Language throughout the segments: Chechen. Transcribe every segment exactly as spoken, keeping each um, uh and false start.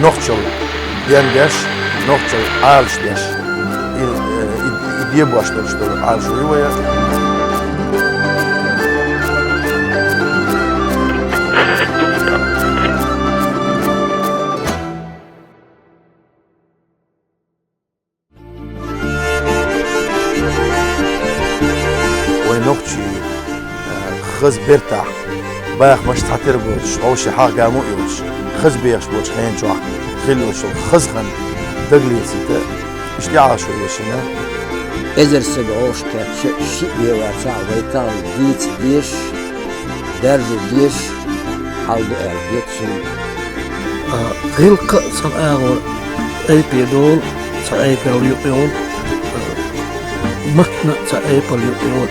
Нохчалла ден деш, нохчалла Ӏалаш деш. И, э, и, и дебош долуш долу Ӏалашо ю вай. Вай нохчий, а, хаза бертахь, бахамаш цхьатера боцуш, хьовше хьагӀ гамо а йолуш, хаза бехаш болчу хенан чохь хилла йолуш йолу хаза хан дагалецийта, иштта Ӏалашо йо шуна. Эзар сага гӀовш кхетча, шиъ бен вацахь, вай тахана дийца дезаш, даржо дезаш хьал ду аьлла хета суна. А, гӀиллакха а цхьана агӀор айпе долу, цхьа айпел юкъайолу, а, маттана а цхьа айпал юкъайолу.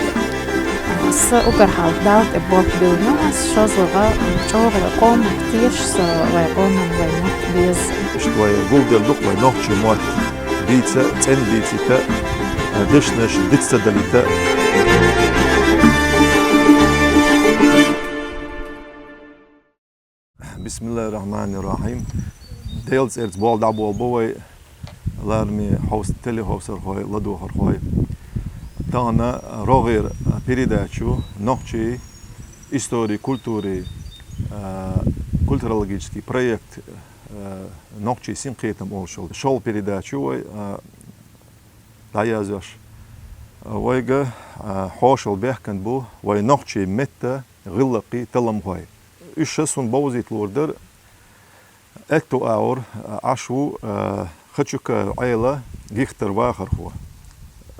Аса уггар хьалха Далла тӀе болх биллина, аса шозлагӀа чӀогӀа вай къоман тешаш, со вай къоман, вай мотт беза. Иштта вай гулделла ду-кх вай нохчийн мотт дийца, цӀена дийцийта, дешнаш диц ца далийта. Бисмиллахир-рахманир-рахим. Делан цӀарца болх дӀаболабо вай, лараме хьовса-, телехьовсархой, ладогӀархой. Тахана рогӀера передача ю нохчийн истори, культури, а, культурологический проект, а, «Нохчийн синкхетам» олуш йолу. ШолгӀа передача ю вай, а, дӀаяздеш. Вайга, а, хьошалла бехкан бу вай нохчийн меттан гӀиллакхийн талламхой. Уьш ша суна бовзийта луур дара. Аьтту агӀор Ӏаш ву, а, Хачукаев Ӏела, Гихтара вахархо.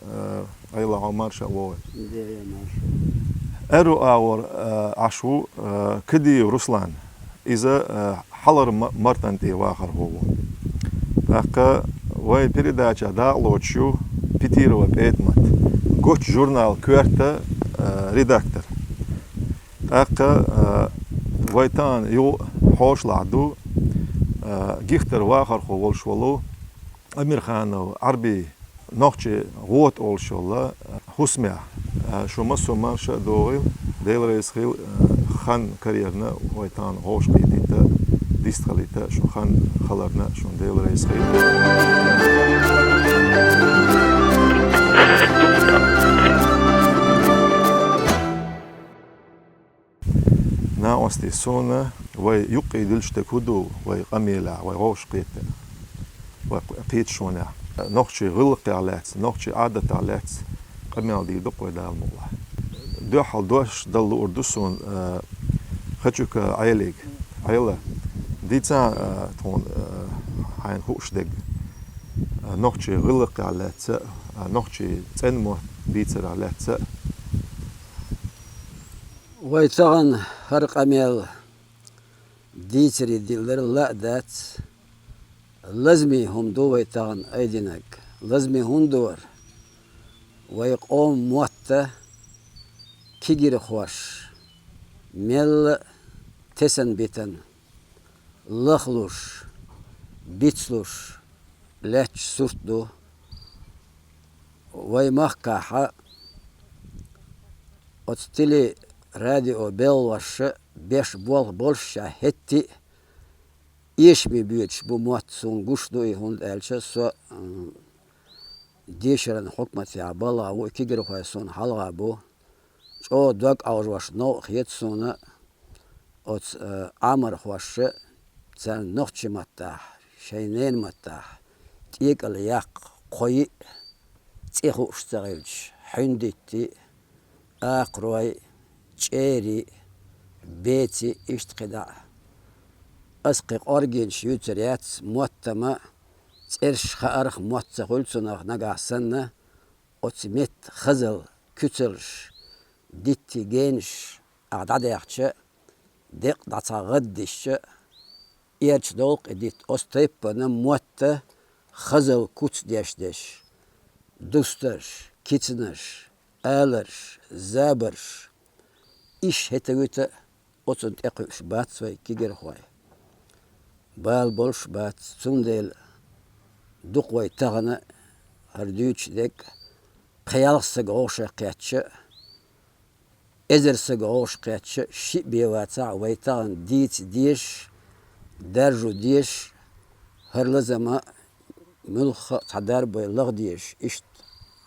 А, Ӏела, хьо марша а вогӀийла. Де, я марша. Аьрру агӀор, а, Ӏаш ву, а, Кадиев Руслан. Иза, а, Хьалхара Ма-, Мартан тӀе вахархо ву. ТӀаккха вай передача дакъалоцуш ю Петирова ПетӀамат, «Гоч» журнал «Коьрта», а, редактор. ТӀаккха, а, вай тахана юха хьошалгӀахь ду, а, Гихтара вахархо волуш волу Амирханов Ӏарби, «Нохчийн гӀота» олуш йолу хӀусамехь. А, шу массо а марша а догӀийла, Дела реза хуьлда, а, хан карийра вай тахана хьошалгӀахь кхетийта, дистхилийта, шу хан хиларна шуна Дела реза хуьлда. Накъостий, суна вай юккъе дуьллуш дерг хӀун ду вай къамелехь, вай вовшахкхетарехь, вай кхеташонехь? Нохчийн гӀиллакхех лаьцна, нохчийн Ӏадатех лаьцна къамел дийр ду-кх вай, Дала мукъалахь. Дуьххьал дош дала луур ду суна, а, Хачукаев Ӏелига. Ӏела, дийца, а, тхуна, а, хьайна хууш дерг, а, нохчийн гӀиллакхех лаьцна а, нохчийн цӀена мотт дийцарах лаьцна а. Вай тахана хӀара къамел дийцаре диллар ла а дац. Лазаме хӀума ду вай тахана айдинарг. Лазаме хӀунда ду хӀара? Вай къоман мотт кегирхоша мелла а тесна-битина, лахлуш, бицлуш лаьтташ сурт ду. Вай махкахь оцу теле-, радио белхалоша беш болх болуш а, хӀетте а эшаме боьдуш бу мотт, суна гуш ду и, хӀунда аьлча со, м, дешаран хьукматехь балхахь ву, и кегирхой суна хьалха бу. ЧӀогӀа дог Ӏовжош новкъа хета суна оцу, э, Ӏамархоша, царна нохчийн маттахь, шайн ненан маттахь тӀекӀал яккха кхо йиъ цӀе хууш ца хилча, хьуьндитти, акхарой, чӀери, беци, иштта кхидӀа а. Ас кхин къоргенаш юьйцур яц, мотт-м цӀераш хаарх, мотт ца хуьлу цунах нагахь санна, оцу меттан хазалла, куьцаллаш, дитти генаш ахь дӀадаьхча, деккъа дӀа цхьа гӀаддисча, эрча долу-кх и дитт, оцу тайпана мотт хазалла куц деш-деш, дустарш, кицанаш, аларш, забарш, иш хӀета-вуьта оцунна тӀекхуьуш бац вай кегирхой. Бала болуш бац, цундела ду-кх вай тахана хӀара дуьйцуш дерг, кхин ялх саг гӀовшах кхетча, эзар саг гӀовшах кхетча, шиъ бен вацахь, вай тахана дийца дезаш, даржо дезаш, ХӀара лазам муьлхха а цхьа дарбой лагӀа дезаш иштта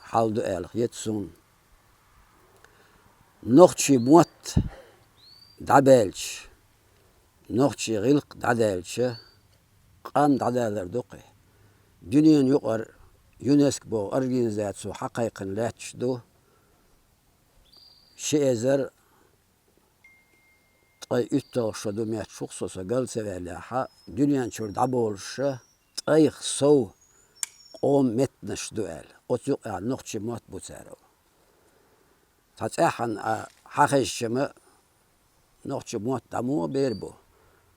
хьал ду аьлла хета суна. Нохчий мотт дӀабаьлча, нохчий гӀиллакх дӀадаьлча, къам дӀадалар ду-кх. Дуьненан юкъара ЮНЕСКО боху организацо хьакхайкхина лаьтташ ду. Ши эзар ткъе уьтталгӀа шо ду моьттуш ву-кх со, со гал ца ваьллехь, дуьнен чуьра дӀаболуш ткъех сов къоман меттанаш ду аьлла. Оцу юкъахь нохчий мотт бу цара. Цхьа цӀеххьана а хьахезча-м, нохчий мотт дӀа муха бер бу?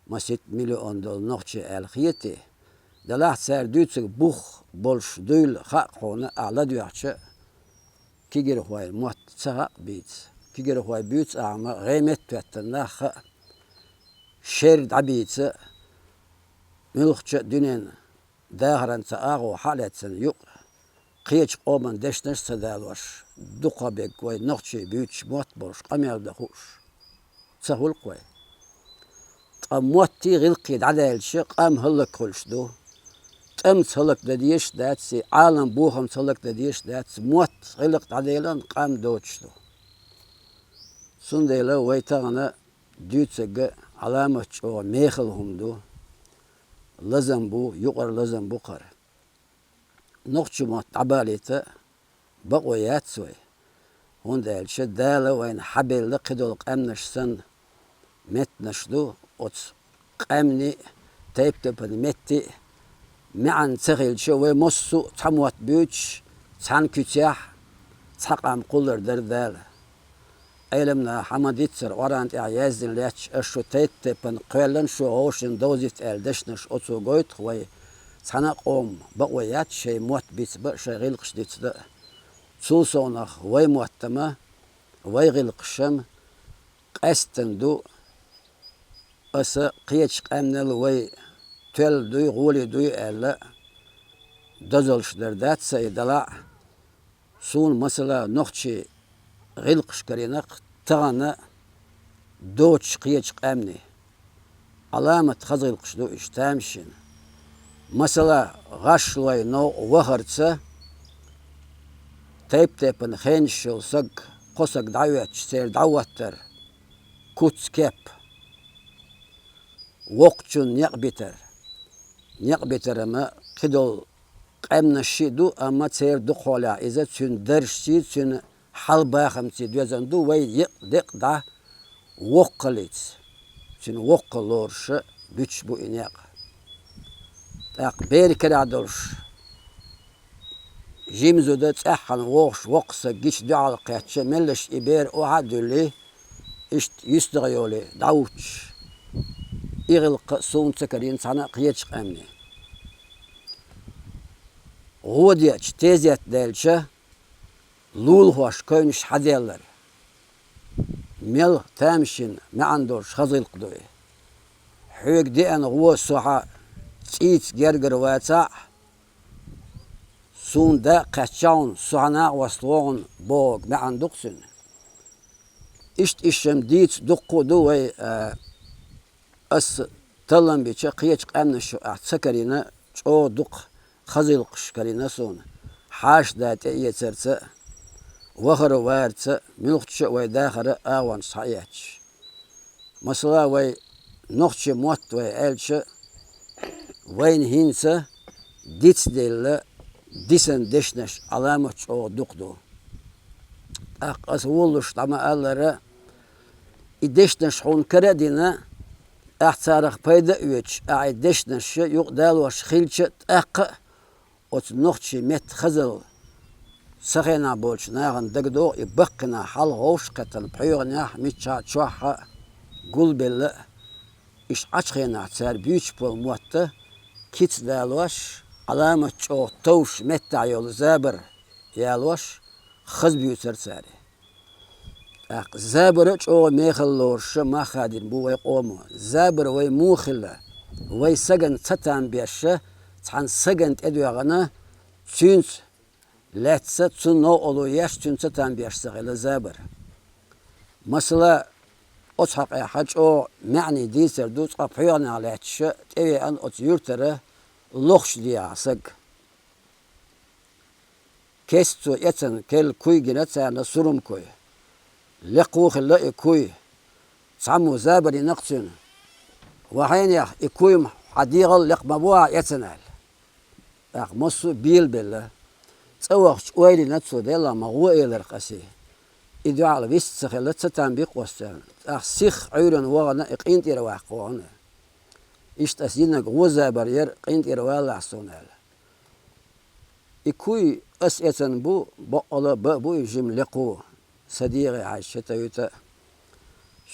Масийтта миллион долу нохчий аьлла хетий? Делахь цара дуьйцург бух болуш дуйла хаьа-кх хьуна, ахь ладоьгӀча, кегийрхойн мотт ца хаьа бийца. Кегийрхой буьйцу ахь-м гӀеметтахӀоьттина нах а, шерра дӀабийца, муьлххачу а дуьненан дахаран цхьа агӀо хьа а лаьцна юкъа, кхечу къоман дешнаш а ца далош, дукхахберг вай нохчий буьйцуш мотт болуш къамел дан хууш ца хуьлу-кх вай. Ткъа моттий гӀиллакхий дӀадаьлча, къам хӀаллакьхуьлуш ду. ТӀамца хӀаллакдан дезаш а дац и, Ӏалам бохамца хӀаллакдан дезаш а дац, мотт, гӀиллакх дӀаделлан къам доцуш ду. Цундела вай тахана дуьйцург Ӏаламат чӀогӀа мехала хӀума ду, лазам бу, юкъара лазам бу-кх хӀара. Нохчий мотт дӀабалийта бакъо яц вай, хӀунда аьлча Дала вайна хьабелла кхидолу къаьмнаш санна меттанаш ду, оцу къаьмнийн а, тайп-тайпана меттан а маьӀна ца хилча, вай массо а цхьа мотт буьйцуш, цхьана куьцехь цхьа къам кхуллур дара Дала. Ӏеламнаха хьан ма-дийццара, Къуръан тӀехь яздина лаьтташ, ас шу тайп-тайпана кхоьллина, шу вовшийн довзийта аьлла дешнаш оцо гойту-кх вай, цхьана а къоман бакъо яц шайн мотт бицбан а, шайн гӀиллакхаш дицдан а. Цул совнаха вай мотт-м, вай гӀиллакхаш-м къаьсттина ду, аса кхечу къаьмнал вай тоьлла дуй, гӀоле дуй аьлла, дозаллаш дар дац сан и, делахь а. Суна, масала, нохчийн гӀиллакхаш карийна-кх тахана доцуш кхечу къаьмнийн. Ӏаламат хаза гӀиллакхаш ду уьш тамашийна. Масала, гӀашлойн новкъа вахарца, тайп-тайпана хенаш йолу саг, кхо саг дӀахӀоьттича, церан дӀахӀоттар, куц-кеп, воккхачунна некъ битар. Некъ битар-м кхидолу къаьмнашший а ду, амма церан дукхахьолехь иза цуьнан даржций, цуьнан хьал-бахамций доьзна ду, вай екъа-декъа дӀа воккхаллица, цуьнан воккхалла лоруш буьтуш бу и некъ. ТӀаккха беран карахь долуш, жима зуда цӀеххьана вогӀуш воккха саг гича дуьхьал кхетча, меллаша и бер охьа а дуьллий, иштта юьстагӀйолий дӀахӀуттуш, и гӀиллакх а суна ца карийна цхьана а кхечу къаьмнийн. ГӀо деача, тезет даьлча, лулахошка кевнаш хьаделлар. Мел тамашийна маьӀна долуш хаза гӀиллакх ду и. Хьоьга деана гӀо со хьан цӀийца гергара вацахь а, суна дакъа кхаьчча хьуна, со хьан накъост вогӀу бохург маьӀна ду-кх цуьнан. Иштта иштта-м дийца дуккха а ду вай, а, ас таллам бича кхечу къаьмнашна ахь ца карийна, чӀогӀа дукха хаза гӀиллакхаш карийна суна, хьаша-да тӀеэцарца а, вахар-варца а, муьлххачу а вай дахаран агӀонаш схьаэцча. Масала, вай нохчийн мотт вай аьлча, вайна хӀинца дицделла, дисина дешнаш Ӏаламат чӀогӀа дукха ду. ТӀаккха аса волалуш дӀа ма-аллара, и дешнаш хьуна кара а дина, ахь царах пайда а оьцуш, ахь и дешнаш юкъадалош хилча а, тӀаккха а оцу нохчийн меттан хазалла сан хенахь болчу нахана дагадогӀу, и баккхийнахь хьалха вовшахкхетта пхьоьгӀанехь а, миччахьа а, чохь а гулбелла а, иштта Ӏачу хенахь цара буьйцуш болу мотт а кица далош, Ӏаламат чӀогӀа товш меттахь йолу забар ялош, хаза буьйцура цара. ТӀаккха забар а чӀогӀа мехала лоруш мах хадийна бу вай къомо. Забар вай муха хилла? Вай сагана цатам беш, цхьана сагана тӀедоьгӀна, цуьнца лаьцна, цунна новкъарло еш, цуьнца цатам беш ца хилла забар. Масала, оцу хьокъехь чӀогӀа маьӀний дийцар ду, цкъа пхьоьгӀанехь лаьтташ тӀевеана оцу юьртара лохча дегӀа саг. Кест цо эцна, керла куй гина царна, сурма куй. Лекхо хилла и куй. Цхьаммо забар йина-кх цуьнан: «Ва хьенех, и куй-м хьан дегӀал лекха ма бу ахь эцна», — аьлла. ТӀаккха массо а белабелла. ЦӀа вахча ойла йина цо: «Делахь, ма гӀо», — элира-кх аса. И дуьхьал вист ца хилла, цатам биккхо царна. ТӀаккха сиха Ӏуьйранна вахана, и къинтӀера ваккха вахана. Иштта аса йинарг гӀо-забар яра, къинтӀера валалахь суна, аьлла. И куй аса эцна бу, баккъала а бан а бу и жима лекхо, сан дегӀе хьаьжча, хӀета-вуьта.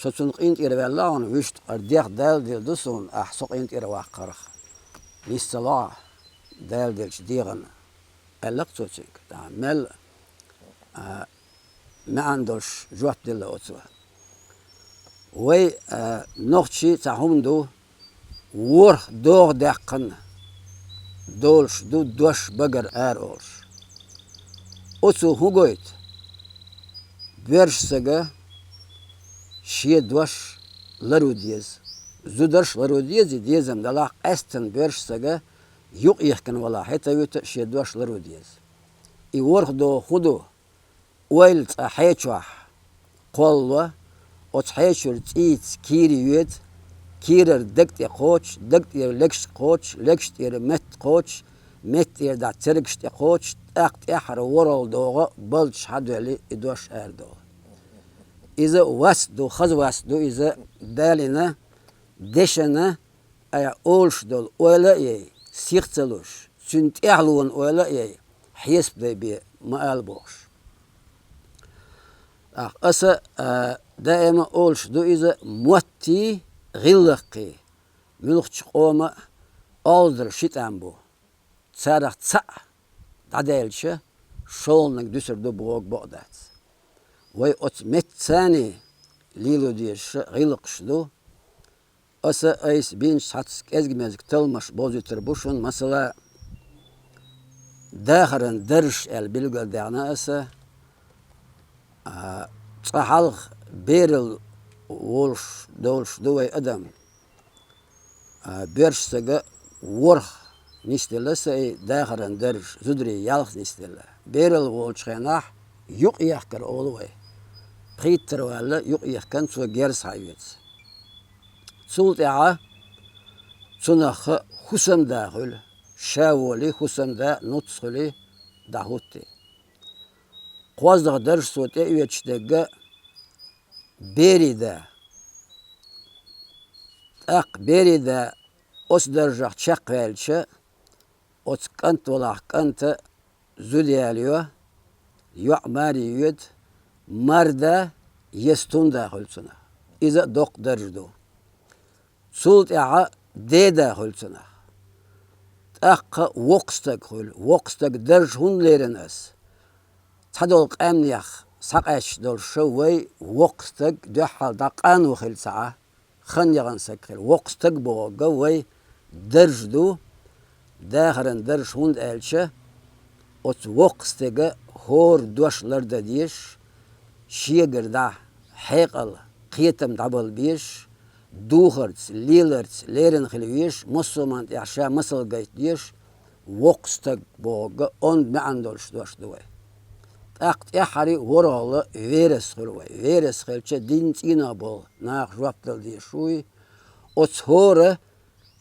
Со цунна къинтӀера ваьлла хьуна, вуьшта, хӀара дегӀ Дала дилла ду суна, ахь со къинтӀера ваккхарх. Нийса ца ло ахь Дала диллачу дегӀана, аьлла-кх цо цуьнга. ТӀаккха мел, а, маьӀна долуш жоп делла оцо. Вай, а, нохчийн цхьа хӀума ду, ворхӀ догӀа даьккхина долуш ду дош багара ара олуш. Оцо хӀун гойту? Боьрша сага шен дош лару деза. Зударш лару деза, и дезам далахь, къаьсттина боьрша сага юкъ йихкина валахь, хӀета-вуьта шен дош лару деза. И ворхӀ догӀа хӀун ду? Ойла цкъа хьечохь кхоллало, оцу хьечуьра цӀийца кийра йоьду, кийрара даг тӀе кхочу, даг тӀера легаш кхочу, легаш тӀера метта кхочу, метта тӀера дӀа цергаш тӀе кхочу, тӀаккха тӀаьххьара ворхӀалгӀа догӀа балдаш хьадоьлли, и дош арадолу. Иза васт ду, хаза васт ду иза, Дала йина дешна, айхьа олуш долу ойла а яй, сих ца луш, цуьнан тӀаьхьалонан ойла а яй, хьесап дай бен ма ала бохуш. ТӀаккха аса, а, даима олуш ду иза, моттий, гӀиллакхий, муьлххачу къоман а олдара ши тӀам бу. Царах цхьаъ дӀадаьлча, шолгӀаниг дуьсур ду бохург бакъ дац. Вай оцу меттаца лело дезаш гӀиллакхаш ду. Аса айса бинчу цхьацца кӀезиг-мезиг талламаш бовзуьйтур бу шуна, масала, дахаран даржаш аьлла билгалдаьхна аса, а, цкъа хьалха бералла волуш долуш ду вай адам. А, боьрша сага ворхӀ нисделла аса и дахаран даржаш, зударий ялх нисделла. Бералла волчу хенахь юкъ ехкар олу вай. Пхийттара ваьлла юкъ ехкан цо герз хьаоьцу. Цул тӀаьхьа цунах хӀусамда хуьлу, ша воли, хӀусамда, нуц хуьли, дӀахӀутти. КхозлагӀа даржаш цо тӀеоьцуш дерг берийн да. ТӀаккха берийн да оцу даржах чекхваьлча, оцу кӀант валахь кӀанта зуда ялайо, йоӀ маре йоьду, марда я стунда хуьлу цунах. Иза а доккха даржа ду. Цул тӀаьхьа деда хуьлу цунах. ТӀаккха воккха стаг хуьлу. Воккха стаг даржа хӀунда лерина ас? Цхьадолу къаьмнех схьакъаьсташ долуш ша вай воккха стаг дуьххьал дӀа къано хила ца Ӏа, хан яхана саг хила. Воккха стаг бохург вай даржа ду, дахаран даржа, хӀунда аьлча оцу воккха стега хӀора дош лардан дезаш, шегара дӀа хьекъал, кхетам дӀабала безаш, духарца, леларца лерина хила везаш, массо а хӀуманна тӀехь ша масал гайта дезаш, воккха стаг бохург онда маьӀна долуш дош ду вай. ТӀаккха тӀаьххьара ворхӀалгӀа верас хуьлу вай. Верас хилча, дин цӀийнах болу наха жоп дала дезаш вуй. Оцу хӀора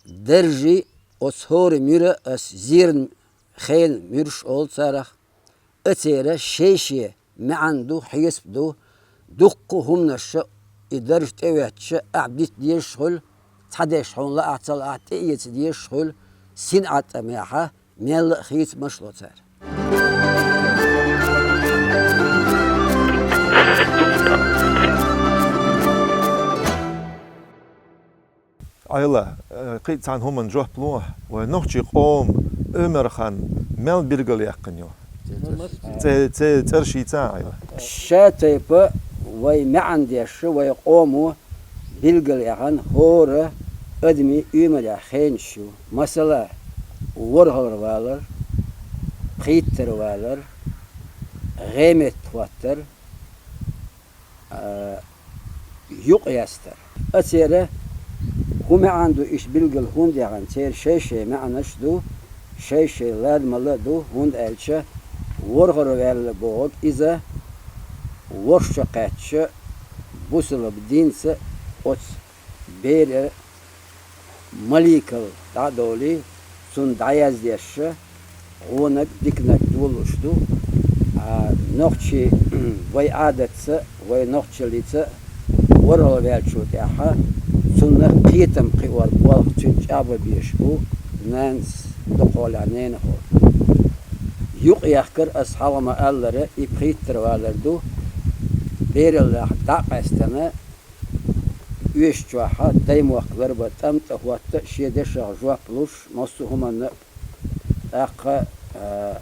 даржий, оцу хӀора муьра ас зеран хенан муьрш олу царах, а церан шен-шен маьӀна ду, хьесап ду, дуккха а хӀуманаш и даржа тӀеоьцча, ахь дита дезаш хуьлу, цхьа деш хьуна лаахь ца лаахь тӀеэца дезаш хуьлу, синӀатамехьа мелла а хийцамаш ло цара. Ӏела, э, кхин а цхьана хӀуманна жоп ло, вай нохчийн къоман Ӏумар-хан мел билгалъяьккхина ю? Церан, церан цӀерш йийца, Ӏела. Ша тайпа вай маьӀна деш, вай къомо билгалъяьхна хӀора адамийн Ӏумарехь хенаш ю. Масала, ворхӀалгӀа валар, пхийттара валар, гӀеметта хӀоттар, а, юкъ ястар. А церан ХӀун маьӀна ду иштта билггала, хӀунда яхана, церан шай-шай маьӀнаш ду, шай-шай ладамал а ду, хӀунда аьлча ворхӀар ваьлла бохург иза ворхӀ шо кхаьчча, бусалба динца оцу беран маликал дӀа а довлий, цунна дӀаяздеш, гӀонаг, диканаг долуш ду. А нохчий, вай Ӏадатца, вай нохчаллица ворхӀалгӀа ваьллачул тӀаьхьа цунна кхетам кхиор болх цуьнан чӀагӀбан безаш бу нанас, дукхахьолехь ненахо. Юкъ яхкар, ас хьалха ма-аллара, и пхийттара валар ду, бераллех дӀа а къаьстина, оьшучохь даймохк ларбан тӀам тӀе хӀотта, шен дешах жоп луш, массо а хӀуманна тӀаккха, а,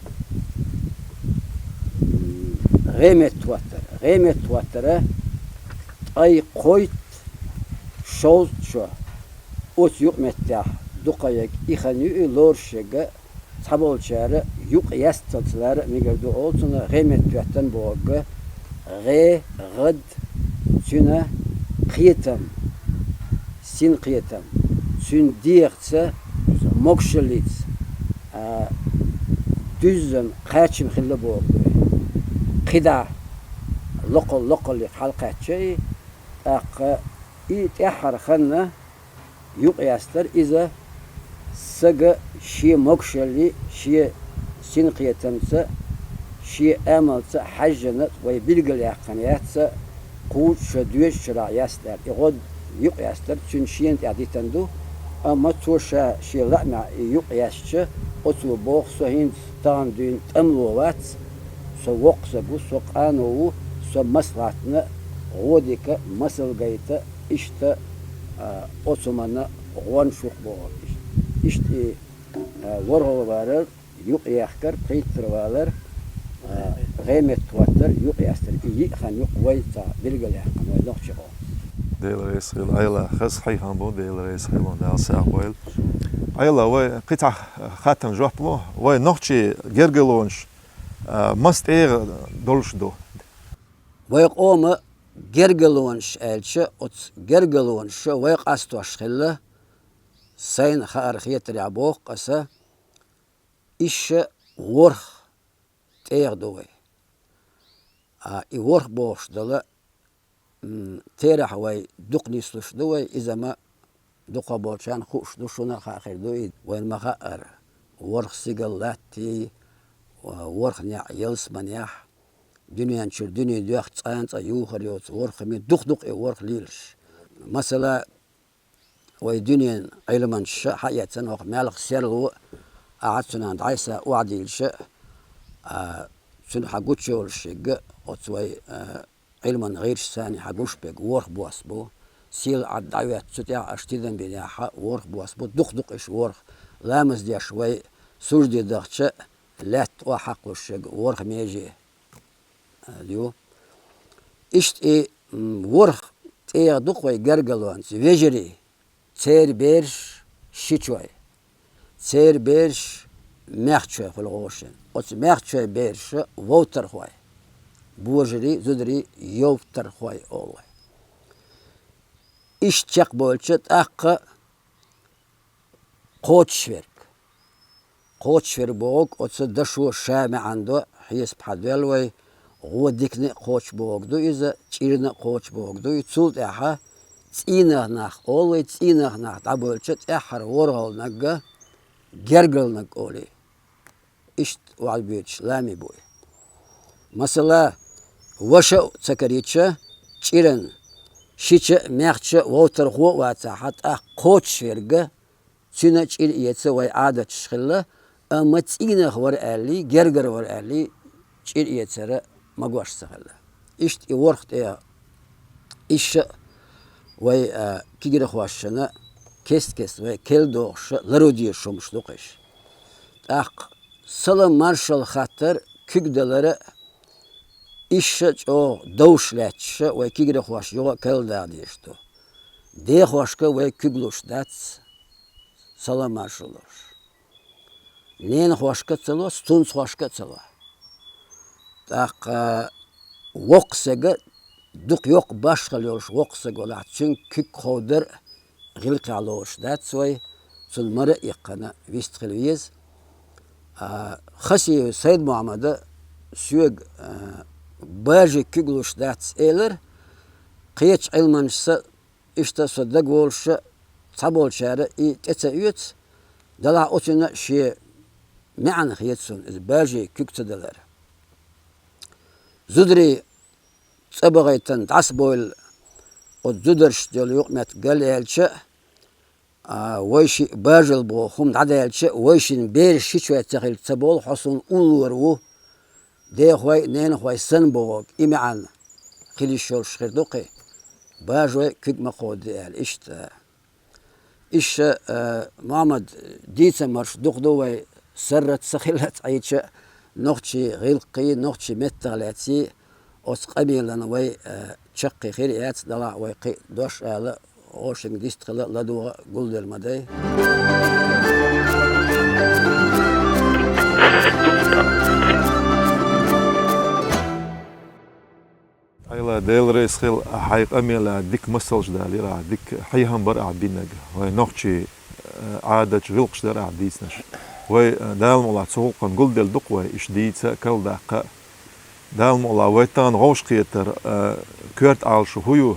м, гӀеметтахӀоттар. ГӀеметтахӀоттара ткъе кхойтта, шовзткъа шо оцу юкъаметтехь дукха ерг и хан ю, и лоруш ерг а, цхьаболчара юкъ ясталц лара а мегар ду олу цунах, гӀеметтахӀоьттина бохург, гӀе, гӀад, цуьнан кхетам, синкхетам, цуьнан дегӀаца, могушаллица, а, дуьззина кхачам хилла бохург ду и. КхидӀа локхал-, локхалле хьалакхаьчча и, тӀаккха и тӀаьххьара ханна юкъ ястар иза, сага шен могушаллий, шен синкхетамца, шен амалца хьаьжжина, вай билгалъяьккхина яц, кхузткъа шо доьжучу шарахь ястар. И гӀо юкъ ястар цуьнан шена тӀехь дитина ду, амма цо ша шен лаамехь и юкъ яьстича, оцо боху: «Со хӀинца тахана дуьйна тӀемало вац, со воккха саг ву, со къано ву, со маслаӀатна гӀо дика, масал гайта, иштта, а, оцу хӀуманна гӀонаш ву-кх», — бохург иштта. Иштта и, а, ворхӀалгӀа валар, юкъ яхкар, пхийттара валар, а, гӀеметтахӀоттар, юкъ ястар, и йиъ хан ю-кх вай цхьа билгалъяьккхина, вай нохчийн къоман. Дела реза хуьлда, Ӏела, хаза хьехам бу, Дела реза хуьлда, Дала сагӀа дойла. Ӏела, вай кхин цхьа хаттарна жоп ло, вай нохчийн гергарлонаш, а, маса тӀегӀа долуш ду? Вай къоман гергарлонаш аьлча, оцу гергарлонаша вай къастош хилла, сайна хаарх-хетарехь боху аса, иштта ворхӀ тӀегӀа ду вай. А и ворхӀ бохуш дала, м, терахь вай дукха нислуш ду вай, иза ма дукхахболчарна хууш ду, шуна а хаа хир ду и, вайна ма-хаъара, ворхӀ сигал латтий, ворхӀ неӀ ялсаманехь, дуьнен чуьра дуьне доьхна цкъа а цкъа юхар йоцу ворхӀ хӀума, дукха-дукха и ворхӀ лелаш. Масала, вай дуьненан Ӏилманчаша хьаэцна хӀокху маьлхан серло а, ахьа цунах дӀасса охьадийлча а, цуьнан хьан гучуйолуш ерг а, оцу вай, а, Ӏилманан гӀирсашца хьан гуш берг ворхӀ бос бу. Сийлахь Ӏад дӀахӀоьттича, цу тӀехь аша тидам бинехь, ворхӀ бос бу, дукха-дукха иштта ворхӀ. Ламаз деш вай сужде дахча, лаьтта охьахьакхалуш ерг ворхӀ меже ю. Иштта и, м, ворхӀ тӀегӀа ду-кх вай гергарлонца: вежарий, церан бераш, шичой, церан бераш, маьхчой хуьлу гӀошина. Оцу маьхчойн бераша вовтархой, божарий, зударий йовтархой олу вай. Иштта чекхбевлча, тӀаккха кхочушверг. Кхочушверг бохург оцу дашо ша маьӀна до, хьесап хьан доьлла вай, гӀо дикане а кхочуш бохург ду иза, чӀирана а кхочуш бохург ду и. Цул тӀаьхьа цӀийнах нах олу вай, цӀийнах нах дӀабевлча, тӀаьххьара ворхӀалгӀаниг гергарлониг олий. Иштта охьабоьдуш лами бу и. Масала, ваша а ца карийча, чӀиран шича а, маьхча а вовтархо а вацахь, тӀаккха кхочушверг, цуьнан чӀир эца вай Ӏадаташ хилла, амма цӀийнах вара аьллий, гергара вара аьллий, чӀир эцар магош ца хилла. Иштта и ворхӀ тӀегӀа, иштта а вай, а, кегирхошна кест-кеста вай керла дохуш лару дезаш хӀумаш ду-кх уьш. ТӀаккха салам-маршалла хаттар, куьг далар а, иштта а чӀогӀа довш лаьтташ вай кегирхошна юха а керла даха дезаш ду. Дехошка вай куьг луш дац, салам-маршалла луш. Ненахошка а ца ло, стунцхошка а ца ло. ТӀаккха воккха стаг, дукха йоккха башхалла йолуш воккха стаг валахь, цуьнга куьг ховдар а, гӀиллакхехь лоруш дац вай, цунна мара а иккхина вистхила веза. А, Хасиев Сайд-Мухьаммада соьга, а, бажий куьг луш дац элира, кхечу Ӏилманчашца, иштта со дагаволуша, цхьаболчара и тӀе ца оьцу, делахь оцунна шен маьӀна хета суна иза бажий куьг ца далар. Зударий цӀа бахийтина дӀасабевлла, оцу зударшца йолу юкъаметтиг галъяьлча, а, вай шиъ бажал боху хӀума дӀадаьлча, вай шина бераш шичой ца хилча ца боху, хьо суна уллора ву, дехой а, ненахой санна бохург, и маьӀна хила йиш йолуш хир ду кхин, бажой куьг ма кховдаде аьлла, иштта. Иштта, а, Мухьаммад, дийцамарш дукха ду вай, саррат ца хилла а Ӏийча, нохчийн гӀиллакхий, нохчийн меттах лаьций, оцу къамелана вай, а, чаккхе хир яц, делахь вай кхин а дош ала, гӀошинга дистхила ладогӀа гулделла ма дай. Айла, Дела реза хила, хьайн къамелан дика масалш далийра ахь, дика хьехам бара ахь бинарг. Вай нохчийн, э, Ӏадаташ, гӀиллакхаш дара ахь дийцинарш. Вай, э, Дала мукъалахь, цу гӀуллакхана гулделла ду-кх вай, иштта дийца а, калдаккха а. Дала мукъалахь, вай тахана вовшахкхетар, э, коьрта Ӏалашо хӀун ю,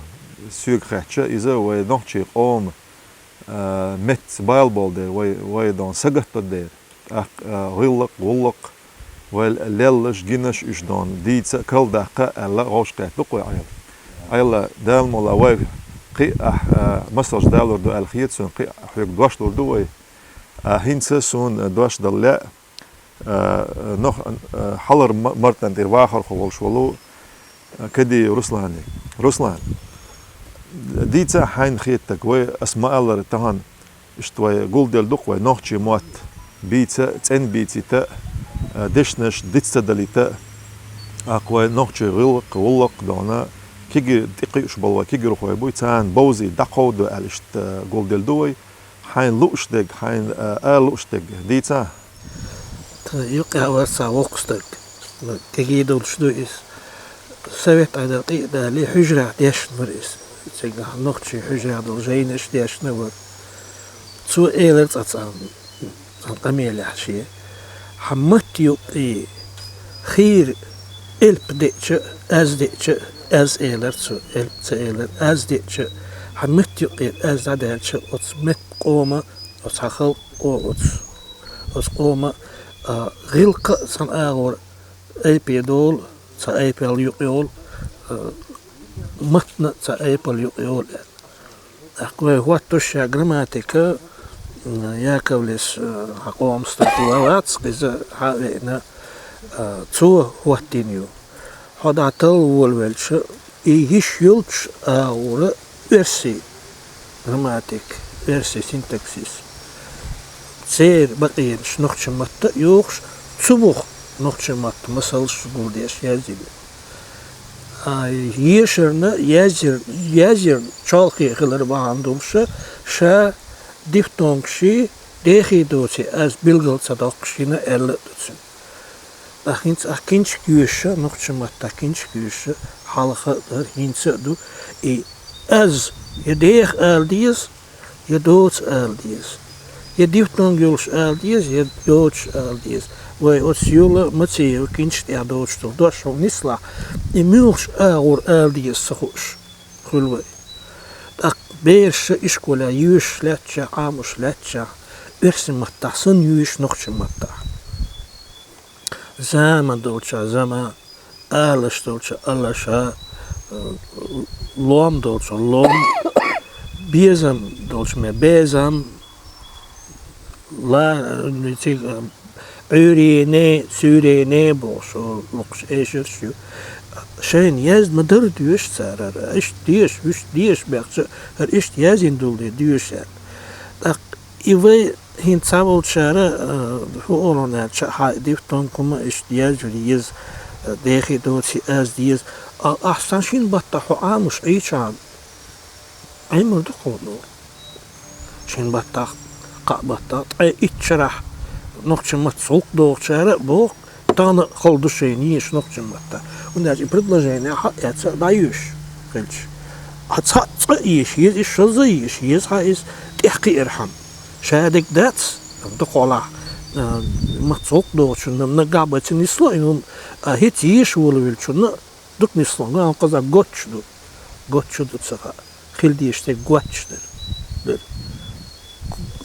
соьга хаьттича, иза вай нохчийн къоман, э, меттаца бала болу дела, вай, вай дона сагатдо дела. ТӀаккха, а, гӀиллакх, гӀуллакх, вай лелларш, гинарш уьш дона дийца а, калдаккха а аьлла, вовшахкхетта ду-кх вай Ӏела. Айла, Дала мукъалахь, вай кхин а ахь, а, масалш далор ду аьлла хета суна, кхин а хьоьга дош лур ду вай. А, хӀинца суна дош дала лаьа, а, нох-, а, хьалхара ма-, мартана тӀера вахархо волуш волу, а, Кадиев Руслане. Руслан, дийца а хьайна хеттарг, вай, ас ма-аллара, тахана иштта вай гулделла ду-кх вай нохчийн мотт бийца а, цӀена бийцийта а, дешнаш диц ца далийта а, тӀаккха вай нохчийн гӀиллакх, гӀуллакх дона, кегий тӀекхуьуш болу вай кегийрхой буй, царна бовзий дӀакховдадо аьлла иштта гулделла ду вай. Хьайна лууш дерг, хьайна, а, ала лууш дерг дийца а? Тхан юкъахь вара цхьа воккха стаг. Ну, кегий долуш ду иза. Совет Ӏедал тӀе а далий, хьуьжарахь дешна вара иза. Цигахь нохчийн хьуьжарахь долу жайнаш дешна вара. Цо элира цкъа цхьана, цхьана къамелехь шен: «Хьан матта юккъе хийра элп деача а, аз деача а», аз элира цо, элп ца элира, аз деача а, хьан матта юккъера аз дӀадаьлча, оцу меттан къоман, оцу хьан халкъан, оцу, оцу къоман, а, гӀиллакха а цхьана агӀор айпе долу, цхьа айпал юкъайолу, а, маттана цхьа айпал юкъайолу аьлла. ТӀаккха вай хӀоттош ша грамматика, м, Яковлевс, а, хьан къоман стаг вац, иза хьа а веана, а, цо хӀоттийна ю. Хьо дӀа талла волавелча, и йиш йолчу агӀора оьрсийн грамматика, оьрсийн синтаксис, церан бакъонаш нохчийн матта а йохуш, цу бухахь нохчийн маттан масалш гулдеш яздина. А, ешарна, язйир-, язйирна чолхе хилар бахьана долуша, ша дифтонгаший, дехий доций аз билгал ца доккхуш йина аьлла а ду цуьнан. Ткъа хӀинца ахь кинчик йоьшуша, нохчийн маттахь кинчик йоьшуша, хьалха а дара, хӀинца а ду, и аз я деха ала деза, я доца ала деза, я дифтонг йолуш ала деза, я доцуш ала деза. Вай оцу Юла Мациева кинча тӀехь доцуш долу дош хьуна нислахь, и муьлхачу агӀор ала деза ца хууш хуьлу вай. ТӀаккха бераша ишколехь йоьшуш лаьттачохь, Ӏамош лаьттачохь, оьрсийн маттахь санна йоьшу нохчийн маттахь. Зама долчохь зама, алаш долчохь алаша, лом долчохь лом, безам долчохь ме безам, ла, цига, Ӏуьйрене, суьйрене бохуш, лукхуш эшарш ю. Шайна язда ма-дарра доьшу цара хӀара, иштта деша, вуьшта деша баьхча, хӀара иштта язйина долу дуьйш аьлла. ТӀаккха и вай хӀинца цхьаболчара, а, хӀун олу аьлча, хьан дифтонг хӀума иштта язйина еза, а, дехий доций аз деза. А, ахьа сан шина баттахь хьо Ӏамош Ӏийча, Ӏемар ду кхуо. Шина баттахь, кхаа баттахь, ткъе итт шарахь нохчийн маттаца гӀуллакх дохучара а боху, тахана а хала ду шайна езаш нохчийн маттахь. ХӀунда аьлча и предложение хьаэца а дӀайоьшуш хилча. Хьа цхьа цкъа еша еза, иза шозза еша еза, хьа иза тӀехкхиархьама. Шадерг дац, дукхагӀолахь, а, маца гӀуллакх доцучунна наггахь бац нисло, и хӀума, а, хӀинца еша волавеллачунна дукха нисло, ну, а кхузахь гоч ду. Гоч ду ца хаьа. Хила дезаш дерг гоч дара. Дара.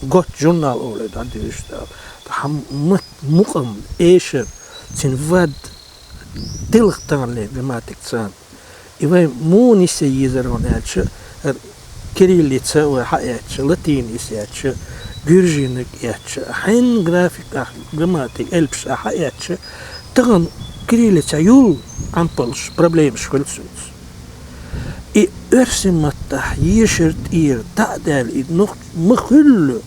Гоч журнал олий дӀадуьйш даьлла. Хьа м-, мукъам, эшар, цуьнан вад, тилха таханлера грамматика царна. И вай муха нисъян езар хьуна аьлча, хӀара кириллица вай хьаэцча, латинца эцча, гуьржийнаг эцча, хьенан графиках, грамматика, элпаш а хьаэцча, тахана кириллица юл Ӏампалш, проблемаш хуьлу цуьнца. И оьрсийн маттахь ешар тӀера дӀа а даьлла, и нохч ма хуьллу,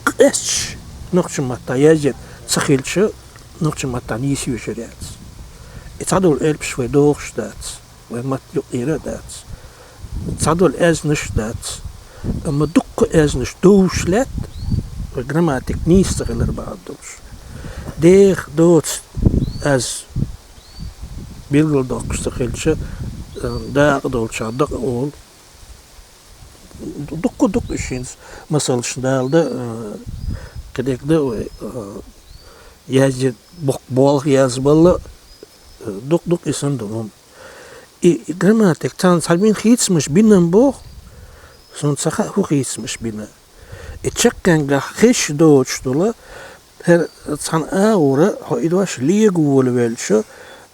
къаьсташ нохчийн маттахь язъян ца хилча, нохчийн маттахь нийса йоьшур яц. И цхьадолу элпаш вай дохуш дац, вай матта юкъера а дац. Цхьадолу аьзнаш а дац. Амма дуккха аьзнаш довш лаьтта, вай грамматика нийса ца хилар бахьана долуш. Деха доцу аз билгалдоккхуш ца хилча, а, дакъа долчохь дакъа олу. Дуккха а ду-кх уьш хӀинца масалш далда, а, кхидерг дан вай, а, язъян боккха болх язбалла, а, дуккха а ду-кх и санна долу хӀума. И, и грамматика царна цхьа бина хийцамаш бина-м боху, суна ца хаьа хӀун хийцамаш бина. И чаккхенгахь хезаш доцуш долу, хӀара цхьана агӀора хьо и дош лега волавелча,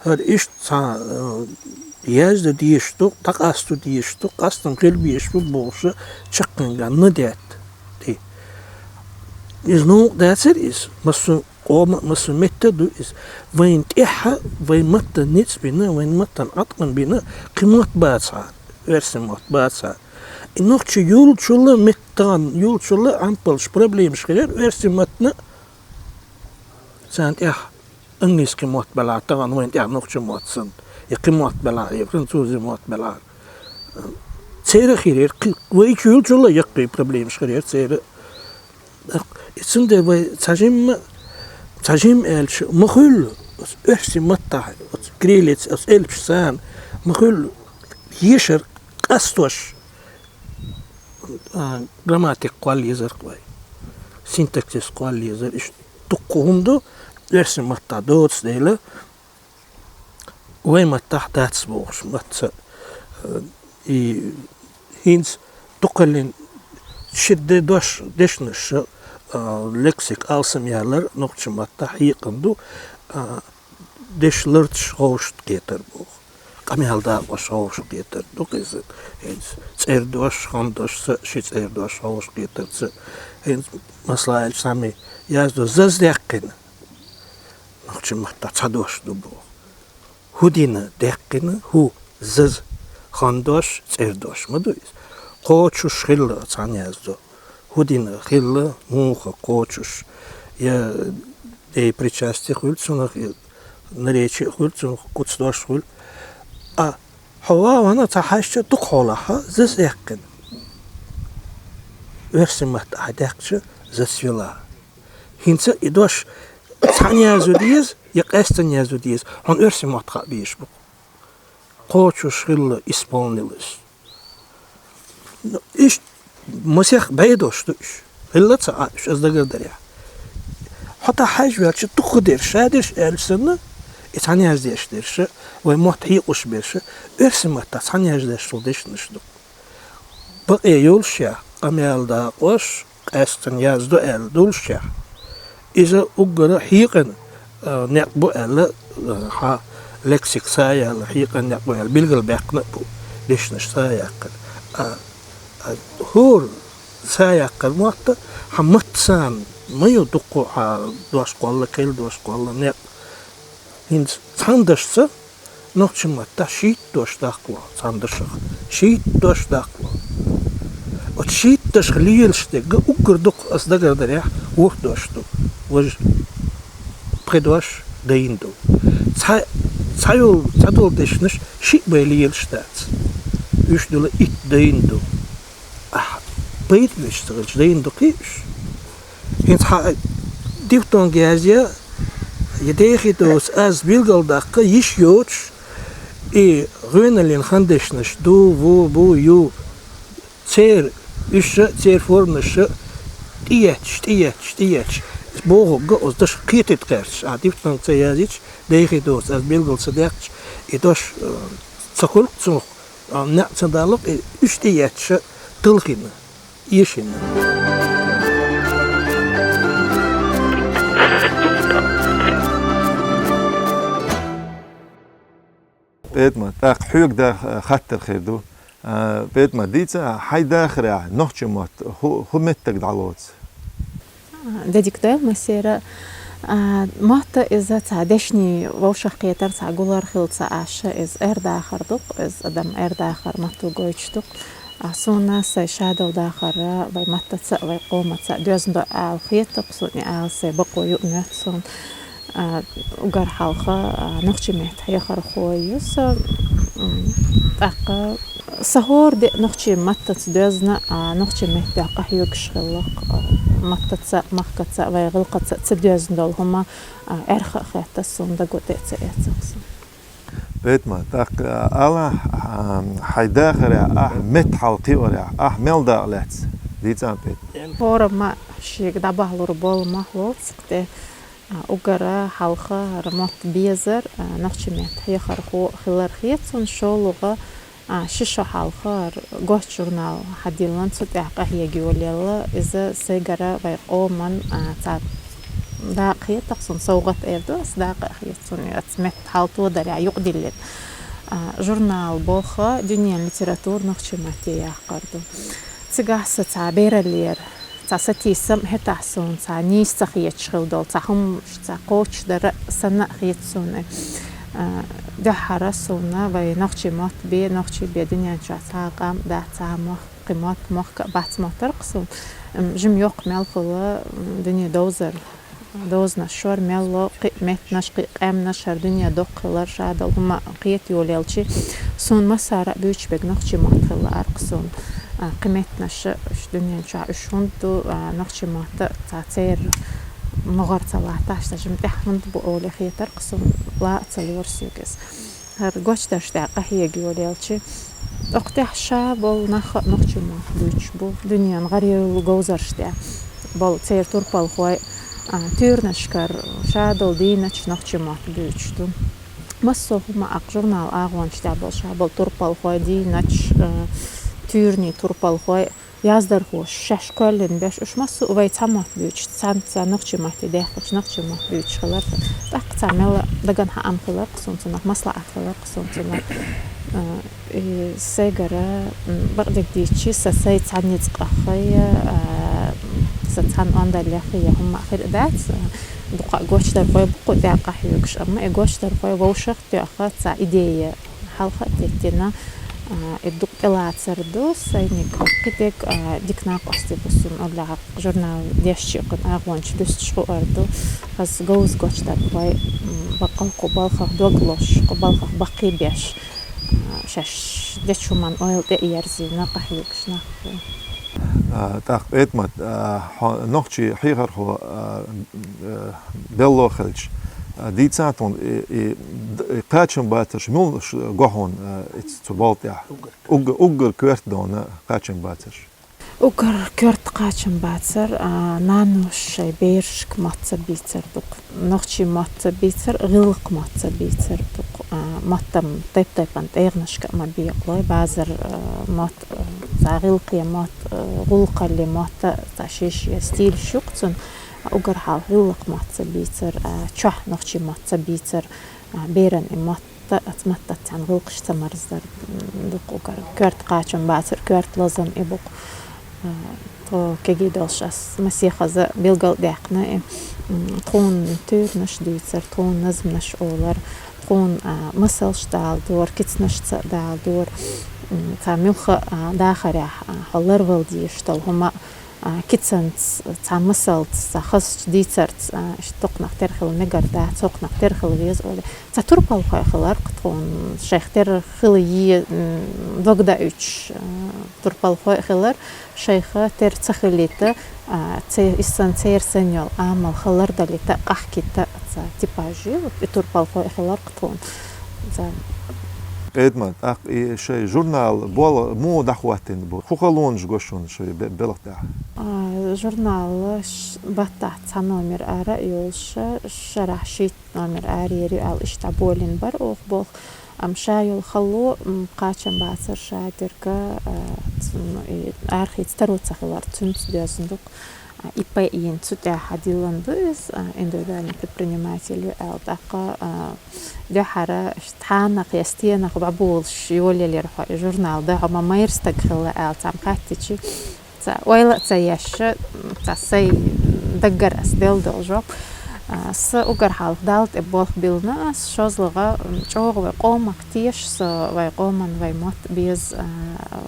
хӀара иштта цхьа, э, яздан дезаш ду, дӀакъасто дезаш ду, къастам хила безаш бу бохуш, чаккхенгахь на детта. Ти. Иза новкъа дацара иза, массо а къоман а, массо а метта а ду иза. Вайна тӀаьхьа, вайн маттана ницкъ бина, вайн маттана Ӏаткъам бина, кхин мотт бацахьара, оьрсийн мотт бацахьара. И нохчийн юлчул а, меттан юлчул а Ӏампалш, проблемаш хилира оьрсийн маттана. Царна тӀехь английский мотт белахь, тахана вайна тӀехь нохчийн мотт санна, я кхин мотт белахь, я французийн мотт белахь. Церан а хилира, кхин вай чу юлчул а яккхий проблемаш хилира церан. И цундела вай цхьа жимма, цхьа жимма аьлча, ма хуьлу оцу оьрсийн маттахь, оцу кириллица, оцу элпаш царна, ма хуьлу ешар къастош, а, грамматика кхолла езар-кх вай, синтаксис кхолла езар, иштта дуккха хӀума ду, оьрсийн маттахь доцу дела, вай маттахь дац бохуш, матца, э, и хӀинца дукхаллин ши де дош, дешнаш, а, лексик алсам ялар нохчийн маттахь хьекъале ду, а, дешан ларташ ховшахкхетар боху. Къамел дакъош ховшахкхетар ду-кх иза. ХӀинца цӀердош, хандошца, ши цӀердош ховшахкхетарца. ХӀинца, масала аьлча, цхьаммо яздо заз даьккхина. Нохчийн маттахь цхьа дош ду боху. ХӀу дина даьккхина, хӀу, заз, хандош, цӀердош ма ду иза. Кхочуш хилла цхьана яздо. ХӀу дина хилла, муха, кхочуш. Я деепричастие хуьлу цунах, я наречие хуьлу цунах, куцдош хуьлу. А хьо вахана цхьа хьаьжча дукхахьолахь заз даьккхина. Оьрсийн маттахь даьккхича зацвела. ХӀинца и дош цхьана яздо деза, я къаьстина яздо деза, хьуна оьрсийн мотт хаа безаш бу-кх. Кхочуш хилла, исполнилось. Ну, иштта масех бӀе дош ду уьш. Хилла ца Ӏа уьш, ас дагардарехь. Хьо тӀехь хьаьжвелча, дукхахдерш, шадерш аьлча санна, и цхьана яздеш дерш, вай мотт хьекъалуш берш, оьрсийн маттахь цхьана яздеш долу дешнаш ду. Бакъе йолушехь, къамел дакъош, къаьстина яздо аьлла долушехь, иза уггара хьекъина, а, некъ бу аьлла, а, хьан лексик са яьлла хьекъина некъ бу аьлла билгалбаьккхина а бу, дешнаш са яккхар. А, а, хӀора са яккхар мотт, хьан матта санна ма ю дуккха хьан дош кхолла, керла дош кхолла некъ. ХӀинца цхьана дашца нохчийн маттахь шийтта дош даккхало цхьана дашах. Шийтта дош даккхало. Оцу шийтта дашах лелаш дерг уггар дукха, ас дагардарехь, ворхӀ дош ду. Важа пхи дош дайна ду. Цхьа, цхьа йолу, цхьадолу дешнаш шиъ бен лелаш дац. Уьш долу итт дайна ду. Ахь, пайда оьцуш ца хилча, дайна ду кхий уьш? ХӀинца хьан дифтонг язъян, я дехий доцу аз билгалдаккха йиш йоцуш, и ГӀоьналлин хандешнаш ду, ву, бу, ю. Церан уьш а, церан форманаш а тӀеетташ, тӀеетташ, тӀеетташ. Бохург а оцу дашах кхетийта гӀерташ. Ахьа дифтонг ца язйича, дехьа доцу, аз билгал ца даьккхича, и дош, э, ца хуьлу-кх цунах, а, неӀ ца далу-кх, и уьш тӀеетташ а талхийна, эшийна. ПетӀамат, тӀаккха хьоьга даха хаттар хир ду. А, ПетӀамат, дийца, хьайн дахарехь нохчийн мотт хӀу-, хӀун меттиг дӀалоцу? А, де дика дойла массеран. А, мотт иза цхьа дешнийн вовшахкхетар, цхьа гулар хилла ца Ӏаш, иза аьрдахар ду-кх, иза адам аьрдахар матто гойтуш ду-кх. А, суна сайн шадолу дахар вайн маттаца а, вайн къомаца а доьзна до ала хета-кх суна, и ала сайн бакъо юкъа моьтту суна. А, уггар хьалха, а, нохчийн меттан хьехархо ю со, м, тӀаккха сан хӀора де нохчийн маттаца доьзна, а, нохчийн меттан дуьхьа къахьоьгуш хилла-кх, а, маттаца а, махкаца а, вайн гӀиллакхаца а ца доьзна долу хӀума, а, аьрха а хетта суна, даго тӀе а ца эцна суна. ПетӀамат, тӀаккха, а, ала, а, хьайн дахарехь, ахь меттан хьал кхиорехь, ахь мел дакъа лаьцна, дийца, ПетӀамат? ХӀораммо шега дӀабахьалур болу мохь лоцу-кх тӀе. А, уггар хьалха хӀара мотт безар, а, нохчийн меттан хьехархо хилар хета суна, шолгӀа, а, ши шо хьалха хӀара «Гоч» журнал хьадиллина, цу тӀехь къахьега йолаелла. Иза сайгара вайн къоман, а, цхьа дакъа хета-кх суна, совгӀат эр ду ас, дакъа а хета суна, оцу меттан хьал тодарехь юкъадиллина. А, журнал боху дуьненан литература нохчийн матте яккхар ду. Цигахь сан цхьа бераллера, цхьа сатийсам а хӀетахь суна, цхьа нийса ца хеташ хилла долу цхьа хӀуманаш, цхьа кхочушдар а санна а хета суна. А, дуьххьара суна вайн нохчийн мотт бен, нохчий бен дуьнен чохь цхьа а къам а дац, цхьа а мохк, кхин мотт, мохк а бац моттар-кх суна. М, жима йоккха мел хуьлу, м, дуьне довзар. Дозанаш шор мел ло, кхин а меттанаш, кхин а къаьмнаш, хӀара дуьне доккха хилар, шадолу хӀума кхета йолаелчи, суна массара а буьйцуш берг нохчийн мотт хилла лаьара-кх суна. А, кхин меттанаш а уьш дуьнен чохь уьш хӀунда ду, а, нохчийн мотт а цхьа церан могӀара ца латтахь, ша жима тӀехь хӀунда бу олий хетара-кх суна, ла а ца лора соьга иза. ХӀара гочдарш тӀехь къахьега йолаелчи, окху тӀехь ша болу нах а нохчийн мотт буьйцуш бу, дуьненан гӀаролу говзарш тӀехь болу церан турпалхой, а, туьйранашкара шадолу дийначу нохчийн мотт буьйцуш ду. Массо а хӀума, а, журнал агӀончу тӀехь болу ша болу турпалхой, дийначу, а, туьйранийн турпалхой, яздархоша шаьш кхоьллина беш, уьш массо а вай цхьа мотт буьйцуш, цхьаьна цхьа нохчийн матте даьккхича, нохчийн мотт буьйцуш хилар. ТӀаккха цхьа мел даган хаам хилар-кх суна цунах, маслаӀат хилар-кх суна цунах. А, и сайгара, м, бакъдерг дийцичи, сан сайн цхьа ницкъах я, а, сан цхьана ондаллех я хӀума хир а дац, а, дукха гочдархой бу кху тӀехь къахьоьгуш, амма и гочдархой вовшах тоьхна цхьа идея хьалха а теттина, а, и дукха тӀелацар ду, сайниг кхидерг, а, дика накъостий бу суна, оллехь журнал дешча кхуьнан агӀончу дуьсташ хуур ду. Хаза говза гочдархой, м, баккъал кху балхах дог лозуш, кху балхах баккхий беш, а, шаьш дечу хӀуманна ойла тӀе а ерзийна, къахьоьгуш нах бу. А, тӀаккха, ПетӀамат, а, хьо нохчийн хьехархо, а, а, белло хилча, а, дийца тхуна и, и, д-, и кхачамбацарш муьлш го хьуна, а, иц-, цу болу тӀехь? Уггар, уггар коьрта дона кхачамбацарш. Уггар коьрта кхачамбацар, а, наноша шайн берашка мотт ца бийцар ду-кх. Нохчийн мотт ца бийцар, гӀиллакх мотт ца бийцар ду-кх. А, маттан тайп-тайпана тӀегӀанашка а ма бекъалой, базар, а, мотт, а, цхьа гӀиллакхе мотт, а, гӀуллакхалле мотт, цхьа шен-шен стилаш ю-кх цунна. Уггар хьалха гӀиллакх мотт ца бийцар, а, чохь нохчийн мотт ца бийцар, а, беран и мотт, оцу маттаца цхьаьна гӀиллакхаш ца марздар, м, ду-кх уггар. Коьрта кхачамбацар, коьрта лазам и бу-кх. А, тхо кегий долуш ас масех хаза билгал а даьккхина и, м, тхуна туьйранаш дуьйцар, тхуна назманаш олар, тхуна, а, масалш даладора, кицанашца а даладора, м, цхьа муьлхха а, а, дахарехь, а, хьо ларвала дезаш долу хӀума, а, кицанца, цхьа масалца, цхьа хазачу дийцарца, а, иштта дукханах тера хила мегар дац, дукханах тера хила веза олий. Цхьа турпалхой хилар-кх тхуна, шайх тера хила е, м, дог даийтуш, а, турпалхой а хилар, шайх тера ца хилийта, а, це-, иссанна церан санна йолу амал хала лардалийта, къахкийта цхьа типаж ю, и турпалхой а хилар-кх тхуна. Цхьа Эдмон, тӀаккха и шоай журнал болх муха дӀахӀоттийна бу? Фу халонаш го шун шоай бе-, белха тӀехь? А, журнал ш-, баттахь цхьа номер ара а йолуш, шарахь шийтта номер ара ер ю аьлла, иштта болийна бара оха болх. Амма ша йолу хало, м, кхачам бацара ша дерга, а, ц-, ну, и арахьа таро ца хилар, цуьнца доьзна ду-кх. А, ИП йина цу тӀехь диллина ду иза, а, индивидуальный предприниматель ю аьлла. ТӀаккха, а, дуьххьара цхьанах я стенах дӀаболуш йолаелира хьо и журнал дан, хьо ма майра стаг хилла аьлла, цхьамма хаьттичи, ца ойла а ца еш, ца сайн даггара ас делла долу жоп. А, сан уггар хьалха Далла тӀе болх биллина ас, шозлагӀа, м, чӀогӀа вай къомах теша со, вай къоман, вай мотт беза, а,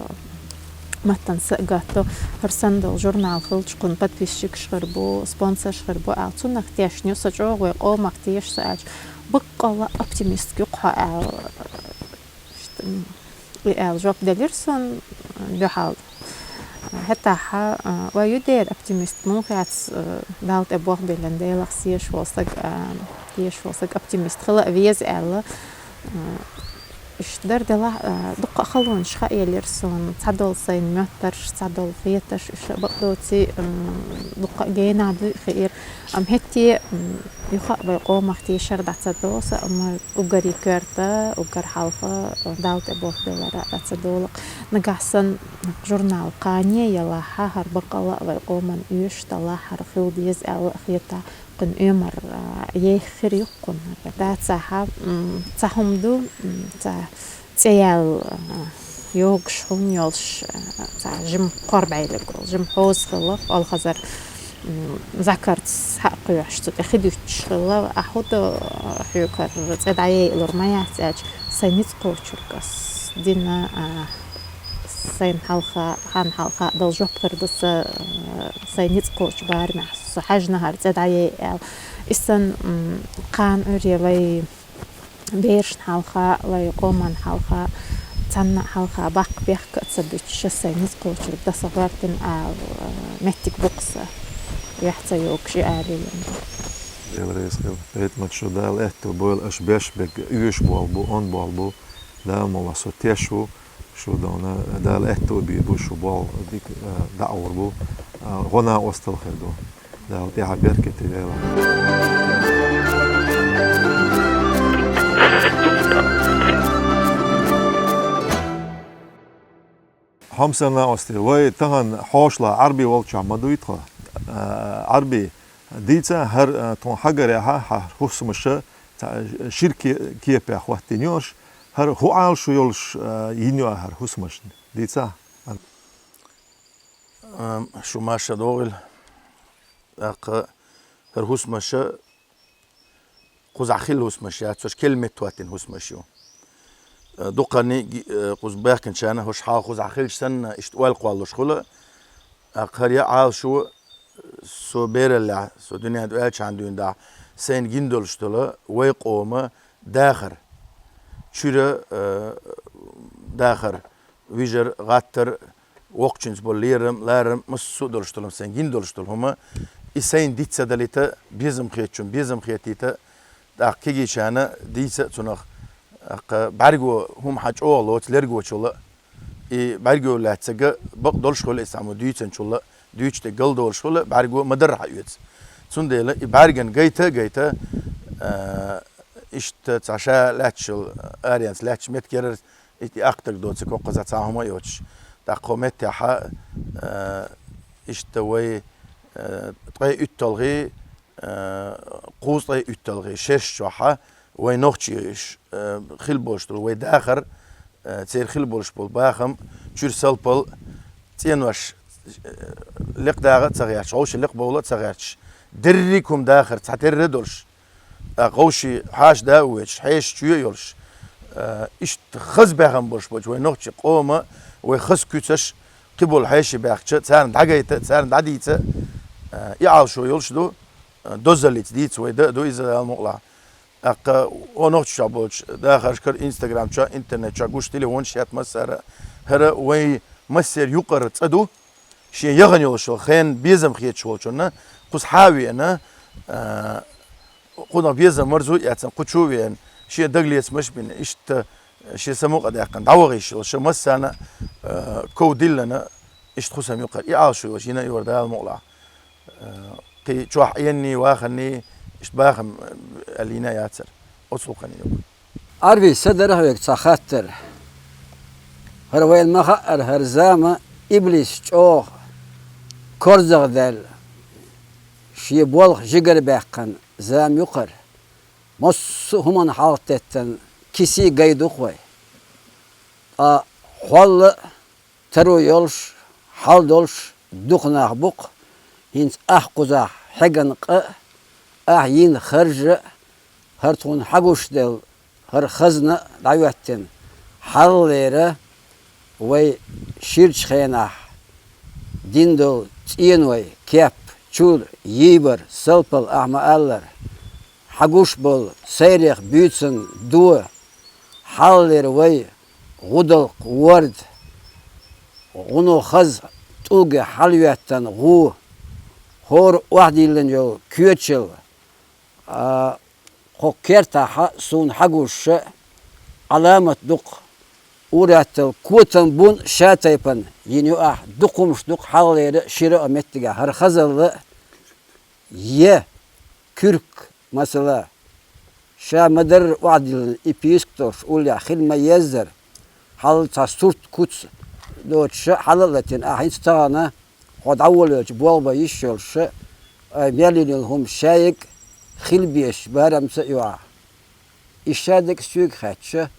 маттана са а гатто, хӀара санна долу журнал хилча, кхунна подписчикаш хир бу, спонсорш хир бу аьлла, цунах тешна ю со, чӀогӀа вай къомах теша со аьлча, баккъалла оптимистка ю-кх хьо аьлла, и аьлла жоп делира суна дуьхьал. ХӀетахь, а, вай ю дера оптимистка, муха яц, а, Далла тӀе болх биллина, Делах сеша волу стаг, а, теша волу стаг оптимист хила а веза аьлла. А, Иштта дара делахь, а, дуккха а халонаш хаъелира суна, цхьадолу сайн моьттарш, цхьадолу хетарш, иштта бакъдоций, м, дуккха а генахь дуй хиира. Амма хӀетте, м, юха а вай къомах тешар дӀа ца до со, амма уггаре коьрта, уггар хьалха, а, Далла тӀе болх биллара дӀа ца долу-кх. Нагахь санна журнал кхане ялахь, хӀара баккъалла а вай къоман оьшуш далахь, хӀара хила деза аьлла а хетахь, кхуьнан оьмар, а, еха хир ю-кх кхунна. Дацахь, м, цхьа хӀума ду, м, цхьа цӀе яьлла, а, йогуш хӀума йолуш, а, цхьа жима кхорбӀейлиг волу, жима хьоза хилла, олхазар, м, закарца схьа а кхоьхьуш, цу тӀе хи дуьттуш хилла. Ахь хӀун до, а, хьоьгара цӀе дӀаяйалур ма яц аьлча, сайн ницкъ кхочург ас дина, а, сайн хьалха, хьан хьалха долу жоп хир ду сан, а, сайн ницкъ кхочу барамехь. Со хьаьжна хӀара цӀе дӀаяй аьлла. И санна, м, кхана Ӏуьйре вай берашна хьалха, вай къоман хьалха, цхьанна а хьалха баккха бехк а ца буьтуш, ша сайн ницкъ кхочург дан сан гӀоьртина аьлла, а, меттиг бу-кх сан, юьхь ца йогуш и арайина. Дела реза хила. Петмат, шу Дала аьтто бойла, аша беш берг оьшуш болу бу, онда болу бу, Дала мукъ лахь со теш ву. Шу дона Дала аьтто бийр бу, шу болх дика, а, дӀа а гӀур бу, а, гӀо-накъосталла хир ду. Дала тӀаьхьа беркате дойла. Хьомсара накъостий, вай тахана хьошалгӀа Ӏарби волчохь ма дуй тхо. А, Ӏарби, дийца хӀара, а, тхуна хьагарехьа, хьан хӀусамаша цхьа шира ке-, кепехь хӀоттийна ю аша, хӀара хӀун Ӏалашо йолуш, а, йина ю ахьа хӀара хӀусамашна? Дийца? Ам, шу марша догӀийла. ТӀаккха хӀара хӀусамаша кхузахь хилла хӀусамаш яц, хӀорш керла метта хӀоттийна хӀусамаш ю. Э, дуккханиг, э, кхуза баьхкинчарна хӀорш хьалха кхузахь хилча санна, иштта ойла кхоллалуш хуьлу. ТӀаккха хӀара я Ӏалашо, со бераллехь, со дуьнен тӀе ваьлчхьана дуьйна дахь, сайна гина долуш долу вай къоман дахар. Чуьра, э, дахар, вижар, гӀаттар, воккхачуьнца болу лерам, ларам, массо а долуш долу, сайна гина долуш долу хӀума, и сайна диц ца далийта, безам хетачунна безам хетийта, тӀаккха кегийчарна дийца а цунах, тӀаккха бӀаьрго хӀума хьан чӀогӀа лоцу лергочул а, и бӀаьрго лаьцнарг бакъ долуш хуьлу иза цхьаммо дуьйцинчул а, дуьйцуш дерг галдолуш хуьлу, бӀаьрго ма-дарра хьан оьцу. Цундела и бӀаьргана гайта а гайта, а, иштта цхьа ша лаьтташ йолу, аренца лаьтташ меттиг яра, и, и акхдаг доцу коккхаза цхьа хӀума а йоцуш. ТӀаккха кху меттехьа, а, иштта вай, а, ткъе уьтталгӀий, а, кхузткъе уьтталгӀий шераш чохьа вай нохчий, э, хила болуш долу вай дахар, э, церан хила болуш болу бахам, чуьра салпал, цӀенош, э, лекха дагӀа а ца гӀерташ, гӀовши лекха бовла а ца гӀерташ, дерриг хӀума дахар цхьатерра а долуш, а, гӀовши хьаша да а воьдуш, хьеша чоь а йолуш, э, иштта хаза бахам болуш болчу вай нохчи къома, вай хаза куьцаш, кхиболу хьеший баьхча, царна дӀагайта, царна дӀадийца, э, и Ӏалашо йолуш ду, э, дозаллица дийца вай дан а ду иза, Дала мукъ лахь. ТӀаккха о нохчашкахь болчу дахаршкара, Instagram чохь, интернет чохь гуш телефонаш хетта массара, хӀара вайн массеран юкъара цӀа ду, шен яхана йолуш йолу хенан безам хеташ волчунна, кхуза хьа а веана, а, кхунах безам марзо а эцна, кху чу а веана, шен дагалецамаш а бина, иштта Шен са мукъа даьккхина, дӀаваха йиш йолуш, массарна а, ков диллина, иштта хӀусам ю-кх хӀара. И Ӏалашо йолуш йина юра Дала мукъалахь. Э, кхин чохь Ӏенний, ваханний, иштта бахам, э, аьлла йина яцара. Оцу гӀуллакхана ю-кх. Ӏарби, са дара хьоьга цхьа хаттар. ХӀара вайна ма хаъара, хӀара зама иблис чӀогӀа корзагӀдаьлла, шен болх жигара баьккхина зама ю-кх хӀара. Массо а хӀуманна хьалхатеттина кисий гай ду-кх вай. Ткъа хьол а, таро йолуш, хьал долуш дукха нах бу-кх, хӀинца ахь кхузахь хьегна къа а, ахь йина харж а, хӀара тхуна хьагуш делла, хӀара хазна а дӀахӀоьттина. Хьалхалера вай ширачу хенахь дина долу цӀеной, кеп, чур, йийбар, салпал, ахь ма-аллара, хьагуш болу сайрех буьйцина до, хьалхалера вай гӀудалкх, ворда, гӀуно хаза тӀулге хьалайоьттина гӀу, хӀора охьадиллина йолу коьчал, а, кху кертахь суна хьагуш а, Ӏаламат ду-кх, ур-атталла котам бун ша тайпана йина ю ахь, дукха хӀумнаш ду-кх хьалхалера шира а меттигехь, хӀара хазалла а, я куьрк, масала, ша ма-дарра охьадиллина и писк долуш уллехь хила ма-еззара, хьал цхьа сурт куц доцуш а хьала а латийна, ахь хӀинца тахана хьо дӀаволавелча болх бан йиш йолуш а, ай мел йина йолу хӀума шайиг а хила безаш барамца а ю ахь. И ша дерг соьга хаьттича,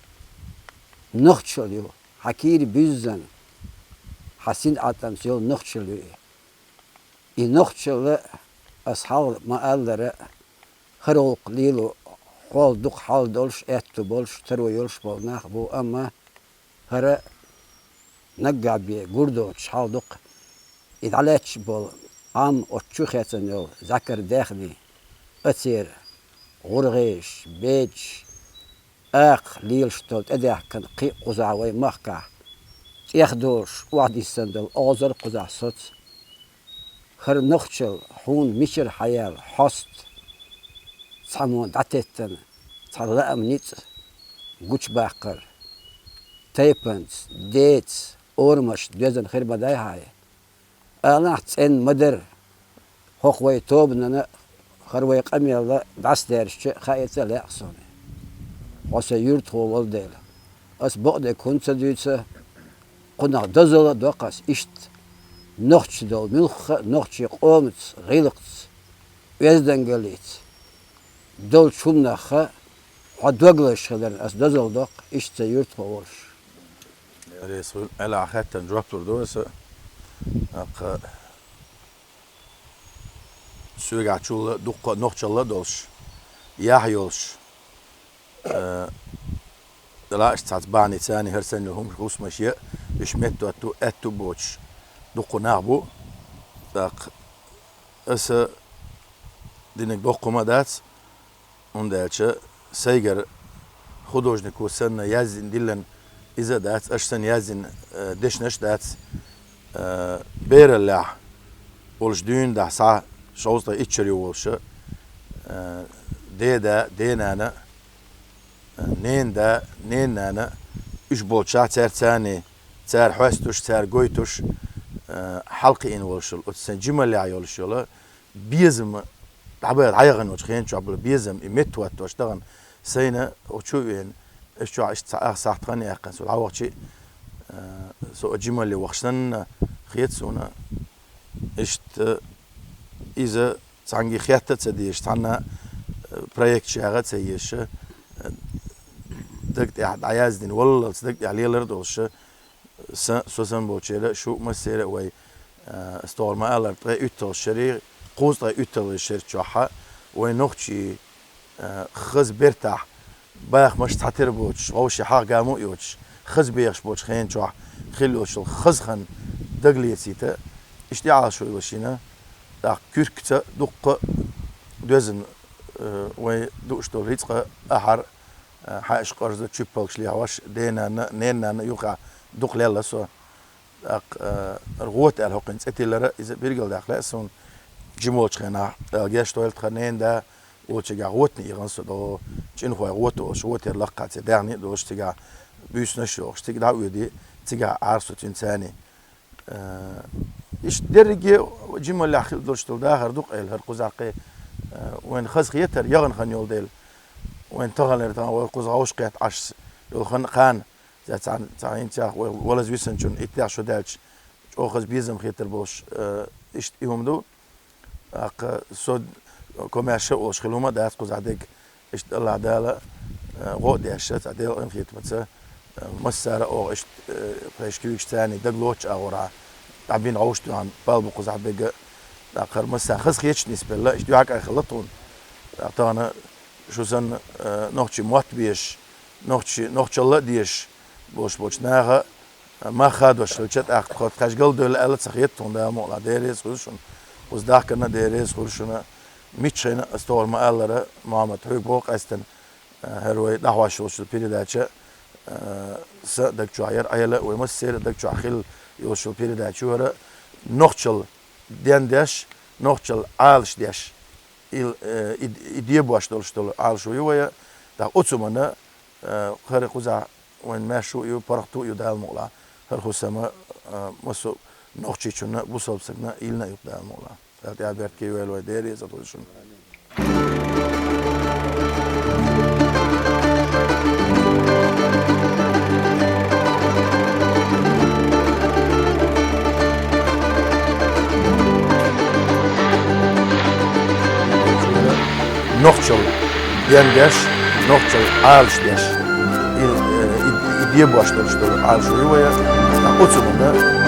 нохчалла ю, хьан кийра буьззина, хьан син Ӏатамца йолу нохчалла ю и. И нохчалла, ас хьалха ма-аллара, хӀара гӀуллакх лело хьол дукха хьал долуш, аьтту болуш, таро йолуш болу нах бу, амма хӀара наггахь бен гур доцуш хьал ду-кх. И дӀалаьтташ болу Ӏам, оцу чу хецна йолу зӀакар даьхний, ацера, гӀургӀеш, бедаш, акха лелаш долу тӀедаьхкина кхин а кхузахь вай махкахь, тӀех долуш охьадиссина долу озар кхузахь соц. ХӀара нохчалла хьуна мичара хьаяьлла хьоста, цхьаммо дӀатеттина цхьа лаам, ницкъ гучубаккхар, тайпанца, деца, орамашца доьзна хир ма дай хьан? Алахь, цӀена ма дара, хӀокху вай тобанана а, хӀара вай къамелла дӀасадаьржича хаийта а лаьа суна. Хьо сан юьртахо волу дела, ас бакъдерг хӀунда ца дуьйцу? Кхунах дозалла а до-кх ас иштта, нохча долу муьлхха а нохчийн къомаца, гӀиллакхца, оьздангаллица долчу хӀуманах хьо дог лазаш хиларна ас дозалла до-кх иштта сан юьртахо волуш. Реза хуьлда, Ӏела, хьан хаттарна жоп лур ду аса. ТӀаккха соьгахь чул дуккха а нохчалла а долуш, яхь йолуш, э, лааш цхьацца бахьаница а, хӀара санна хӀумаш, хӀусамаш я, уьш меттахӀотто аьтту а боцуш, дуккха нах бу. ТӀаккха аса динарг доккха хӀума дац, хӀунда аьлча сайгара художнико санна яздина диллина иза а дац, аша санна яздина, э, дешнаш а дац, э, бераллехь волуш дуьйна дахь схьа шовзткъе итт шаре волуша, э, деда, денана, э, ненада, ненана, уьш болчахь цаьрца а, цара хьоьстуш, цара гойтуш, э, хьалкхиъна волуш йолу, оцу сайн жималлехь йолуш йолу безам, дӀабаха дӀаяхана йолчу хенан чохь болу безам, и меттахӀоттош тахана сайна оцу чу а веана, аш чохь иштта цхьа ах сахьт хан яьккхина, со дӀавахчи, э, со а жималле вахча санна хета суна. Иштта иза цхьаьнгге хетта а ца дезаш, цхьанна, э, проект чагӀа а ца езаш, э, даг тӀехь дӀаяздина, валлалц даг тӀехь лелар а долуш, сан, со санна болчеран а, шу а массеран а вай, э, стогӀар ма-аллара, ткъе уьтталгӀа шаре, кхузткъе уьтталгӀа шер чохь а вай нохчий, э, хаза бертахь, бахамаш цхьатера боцуш, вовшийн хьагӀ гамо а йоцуш, хаза бехаш болчу хенан чохь хилла йолчул хаза хан дагалецийта, иштта тӀехьалаш вуйлаш йина, тӀаккха куьркаца дуккха а доьзна, э, вай дууш долу рицкъа, ахьар, э, хьаьаш, къарза, чуьппалгаш лехьош, денана, ненана юха дукха лелла со. ТӀаккха, э, гӀота аьлла хӀокхуьнан цӀе тиллара, иза билгалдаьккха лаьа суна, жима волчу хенахь, э, гечдойла тхан ненада, волчигахь гӀотана эгӀана со до, чӀинхой гӀота олуш, гӀотера лаккхаций даьхни а долуш цигахь, буьйсанаш йохуш, цига дӀа а оьдий, цигахь Ӏарсо цуьнан царний. Э, иштта дерриге жималлехь хила долуш долу дахар ду-кх, эла хӀара кхузахь кхин, э, вайн хаза хетар, яхана хан йолу дела. Вайн таханлера тахана вай кхуза гӀовш кхетта Ӏаш йолу хан кхана, цхьа, цхьа хӀинцех вай валаза висанчунна иттех шо даьлча, чӀогӀа хаза безам хетар болуш, э, иштта и хӀума ду. ТӀаккха со комаьрша а волуш хила хӀума а дац кхузахь дерг. Иштта Аллахь Дала, э, гӀо а деш, цхьа Делан къинхетамца, э, массара а оха иштта, э, пхьешка куьйгаш царний дагалоцучу агӀорахь дӀабина гӀовш тоьхна бала бу кхузахь берг а. ТӀаккха хӀара массарна хаза хеташ нисбелла, иштта юьхькӀай хилла тхуна. ТӀаккха тахана шу санна, э, нохчийн мотт безаш, нохчи-, нохчалла а дезаш болуш болчу наха мах хадош хилча, тӀаккха тхо тхаьш галдевлла аьлла ца хета тхуна, Дала мукъалахь, Дела реза хуьлда шуна. Кхуза дахкарна а Дела реза хуьлда шуна. Миччахьана ас тохара ма-аллара, Мухьаммад, хьоьга боху къаьстина, э, хӀара вай дӀахьош йолчу передача, э, сан даг чохь яра, Ӏела а, вай массеран а даг чохь хилла йолчу передача ю хӀара, нохчалла ден деш, нохчалла Ӏалаш деш. Ил, э, и, и дебош долуш долу Ӏалашо ю вай, тӀаккха оцу хӀуманна, э, хӀара кхузахь вайн маьршо а ю, паргӀато а ю Дала мукъалахь, хӀара хӀусам, э, массо а нохчичунна, бусалба стагана йиллина а ю-кх Дала мукъалахь. Дала тӀаьхьа беркате йойла вай, Дела реза хуьлда шуна. Нохчалла ден деш, нохчалла Ӏалаш деш. И, э, и, и дебош долуш долу Ӏалашо ю вай, тӀаккха оцу хӀуманна